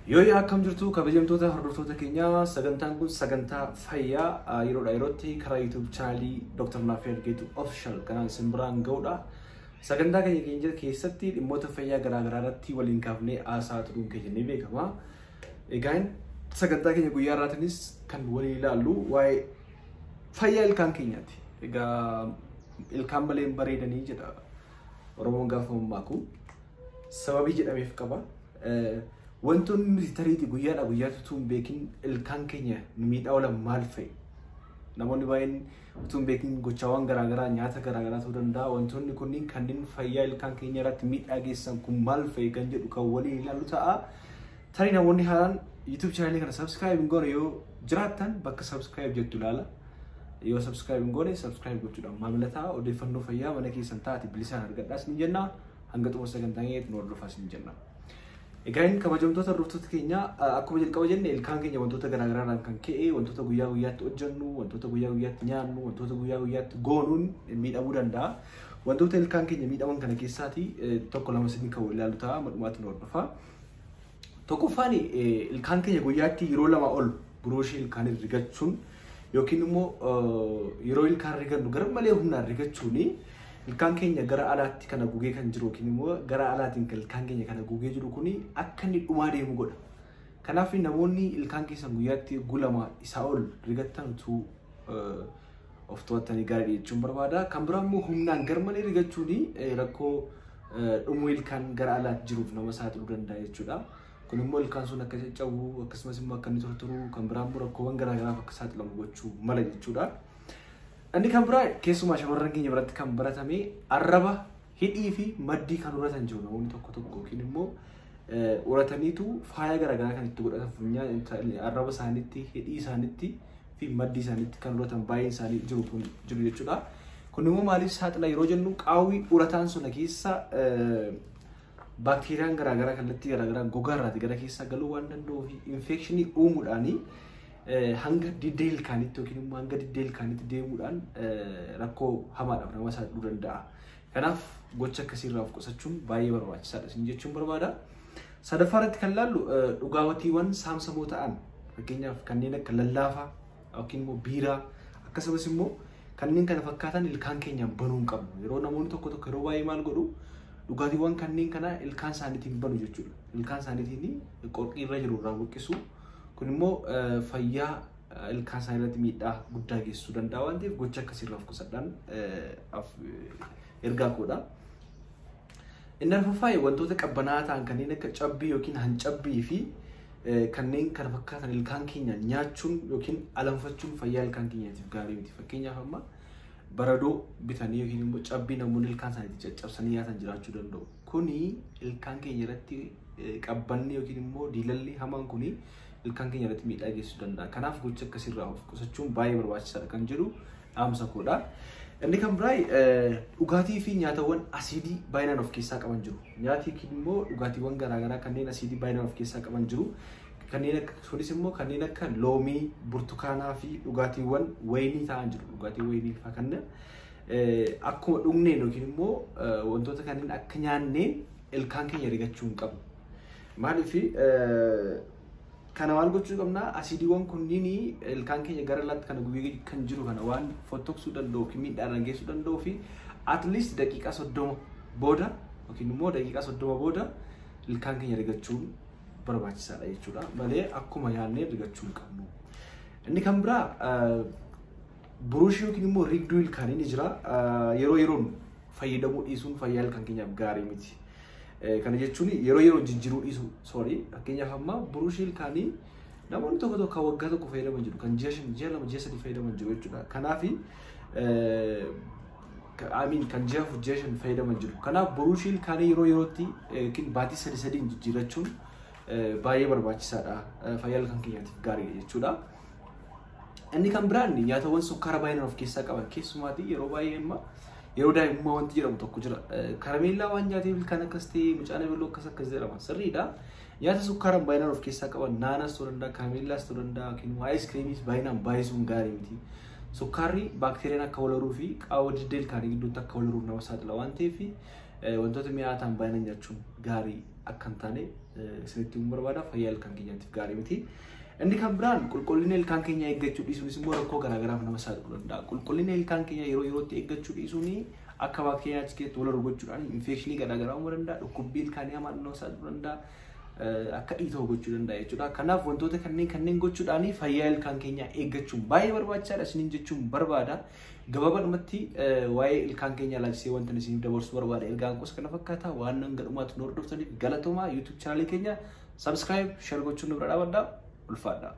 Yoo akkam jirtu kabajamtoota hordoftoota keenyaa, sagantaan kun sagantaa fayyaa yeroodhaa yerootti karaa YouTube chaanalii Dr. Naafyad Geetu Official kanaan isin biraan ga'udha. Sagantaa keenya keessatti dhimmoota fayyaa garaagaraa irratti waliin kaafnee haasaa turuun keenya ni beekama. Egaan sagantaa keenya guyyaa har'aatiinis kan waliin ilaallu waa'ee fayyaa ilkaan keenyaati. Egaa ilkaan malee hin bareedanii jedha Oromoon gaafa mammaaku. Sababii jedhameef qaba. Wantoonni nuti tariitii guyyaadhaa guyyaatti utuu hin beekin ilkaan keenya nu miidhaa oolan maal fa'i? Namoonni baay'een utuu hin beekin gochaawwan garaagaraa nyaata garaagaraa ta'uu danda'a. Wantoonni kunniin kanneen fayyaa ilkaan keenya irratti miidhaa geessisan kun maal fa'i kan jedhu kan waliin ilaallu ta'a. Tarii namoonni haaraan YouTube chaanalii kana subscribe hin goone yoo jiraattan bakka subscribe jettu ilaala. Yoo subscribe hin goone subscribe gochuudhaan maamila ta'a. Odeeffannoo fayyaa mana keessan taa'ati bilisaan argadhaas ni jenna. Hanga xumura sagantaa keenyaatti nu hordofaas ni jenna. Egaa kabajamtoota hordoftoota keenyaa, akkuma jalqaba jenne ilkaan keenya wantoota garaagaraadhaan kan ka'e, wantoota guyyaa guyyaatti hojjennu, wantoota guyyaa guyyaatti nyaannu, wantoota guyyaa guyyaatti goonuun miidhamuu danda'a. Wantoota ilkaan keenya miidhaman kana keessaatii tokko lama isin kan ilaalu ta'a, madhumaatti nu hordofaa. Tokkoffaan, ilkaan keenya guyyaatti yeroo 2 ol buruushii ilkaanii rigachuun yookiin immoo yeroo ilkaan rigannu gara malee humnaan rigachuun ilkaan keenya gara alaatti kana gugee kan jiru yookiin immoo gara alaatiin ilkaan keenya kana gugee jiru kuni akka inni dhumaa deemu godha. Kanaaf namoonni ilkaan keessan guyyaatti gulama isaa ol rigattan utuu of to'attanii gaarii jechuun barbaada. Kan biraa immoo humnaan garmalee rigachuun rakkoo dhumuu ilkaan gara alaatti jiruuf nama saaxiluu danda'a jechuudha. Kun immoo ilkaan sun akka caccabu, akkasumas immoo akka inni tortoru, kan biraa immoo rakkoowwan garaagaraaf akka saaxilamu gochuu mala jechuudha. Inni kan biraa keessumaa shamarran keenya biratti kan baratame arraba, hidhii fi maddii kan uratan jiru namoonni tokko tokko, yookiin immoo urataniitu faaya garaagaraa kan itti godhatan funyaan arraba isaaniitti, hidhii isaaniitti fi maddii isaaniitti kan uratan baay'een isaanii jiru kun jiru jechuudha. Kun immoo maaliif saaxila yeroo jennu, qaawwi urataan sana keessa baakteeriyaan garaagaraa kallattii garaagaraa gogaa irraati gara keessaa galuu waan danda'uu fi infekshinii uumuudhaanii hanga didda ilkaanitti yookiin immoo hanga didda ilkaanitti deemuudhaan rakkoo hamaadhaaf nama saaxiluu danda'a. Kanaaf gocha akkasiirraa of qusachuun baay'ee barbaachisaadha isin jechuun barbaada. Sadaffaa irratti kan ilaallu dhugaatiiwwan saamsamoo ta'an, fakkeenyaaf kanneen akka lallaafaa yookiin immoo biiraa, akkasumas immoo kanneen kana fakkaatan ilkaan keenyaan banuu hin qabnu. Yeroo namoonni tokko tokko yeroo baay'ee maal godhu, dhugaatiiwwan kanneen kana ilkaan isaaniitiin banu jechuudha. Ilkaan isaaniitiin qorqii irra jiru irraa buqqisu. Kun immoo fayyaa ilkaan isaanii irratti miidhaa guddaa geessisuu danda'a waan ta'eef gocha akkasiirraa of qusadhaan ergaa koodha. Inni arfaffaa wantoota qabbanaa'aa ta'an kanneen akka cabbii yookiin hancabbii fi kanneen kana fakkaatan ilkaan keenya nyaachuun yookiin alanfachuun fayyaa ilkaan keenyaatiif gaarii miti. Fakkeenyaaf amma baradoo bitanii yookiin immoo cabbii namoonni ilkaan isaaniitti caccabsanii nyaatan jiraachuu danda'u. Kuni ilkaan keenya irratti qabbanni yookiin immoo diilalli hamaan kuni ilkaan keenya irratti miidhaa geessisuu danda'a. Kanaaf gocha akkasiirraa of qusachuun baay'ee barbaachisaadha kan jedhu dhaamsa koodha. Inni kan biraa dhugaatii fi nyaatawwan asiidii baay'inaan of keessaa qaban jiru. Nyaati immoo dhugaatiiwwan garaagaraa kanneen asiidii baay'inaan of keessaa qaban jiru. Kanneen akka sunis immoo kanneen akka loomii, burtukaanaa fi dhugaatiiwwan wayinii ta'an jiru. Dhugaatii wayinii fa'aa kanneen akkuma dhugneen yookiin immoo wantoota kanneen akka nyaanneen ilkaan keenya rigachuu hin qabnu. Maaliif kana maal gochuu qabna? Asiidiiwwan kunniin ilkaan keenya gara alaatti kana gugee kan jiru kana waan fottoqsuu danda'u yookiin miidhaa irraan geessuu danda'uu fi at least daqiiqaa 30 booda yookiin immoo daqiiqaa 30 booda ilkaan keenya rigachuun barbaachisaadha jechuudha. Malee akkuma nyaannee rigachuu hin qabnu. Inni kan biraa buruushii yookiin immoo rigduu ilkaanii ni jira. Yeroo yeroon fayyadamuu dhiisuun fayyaa ilkaan keenyaaf gaarii miti. Kana jechuun yeroo yeroo jijjiiruu dhiisu, sorry, fakkeenyaaf amma buruushii ilkaanii namoonni tokko tokko kan waggaa tokko fayyadaman jiru, kan ji'a 5, ji'a 2, ji'a 3 fayyadaman jiru jechuudha. Kanaaf amiin kan ji'a 4, ji'a 5 fayyadaman jiru. Kanaaf buruushii ilkaanii yeroo yerootti yookiin baatii sadi sadiin jijjiirrachuun baay'ee barbaachisaadha. Fayyaa ilkaan keenyaatiif gaariidha jechuudha. Inni kan biraan nyaatawwan sukkaara baay'inaan of keessaa qaban, keessumaatii yeroo baay'ee amma yeroo daa'imummaa wanti jedhamu tokko jira. Karameellaa waan nyaateef ilkaan akkas ta'e, mucaan ebaluu akkas akkas jedhama. Sirriidha. Nyaata sukkaaraan baay'inaan of keessaa qaban naanas ta'uu danda'a, karameellaas ta'uu danda'a, yookiin immoo aayiskiriimiis baay'inaan baay'isuun gaarii miti. Sukkaarri baakteeriyaan akka wal horuu fi qaawwa didda ilkaanii gidduutti akka wal horuuf nama saaxila waan ta'eef wantoota mi'aa ta'an baay'inaan nyaachuun gaarii akka hin taane Isinitti himuu barbaada, fayyaa ilkaan keenyaatiif gaarii miti. Inni kan biraan qulqullina ilkaan keenyaa eeggachuu dhiisuunis immoo rakkoo garaagaraaf nama saaxiluu danda'a. Qulqullina ilkaan keenyaa yeroo yerootti eeggachuu dhiisuun akka baakteeriyaa achi keessatti wal gochuudhaan infekshinii garaagaraa uumuu danda'a. Dhukkubbii ilkaanii hamaa nama saaxiluu danda'a. Akka dhiitoo gochuu danda'a jechuudha. Kanaaf wantoota kanneen gochuudhaan fayyaa ilkaan keenyaa eeggachuun baay'ee barbaachisaadha isiniin jechuun barbaada. Gabaabadhumatti waa'ee ilkaan keenyaa ilaalchisee wanta isiniif dabarsuu barbaada. Ergaan gosa kana fakkaata. Waan hanga dhumaatti nu hordoftaniif galatoomaa. YouTube chaanalii keenya subscribe, share gochuun nu bira dhaabadhaa. Ulfaadhaa.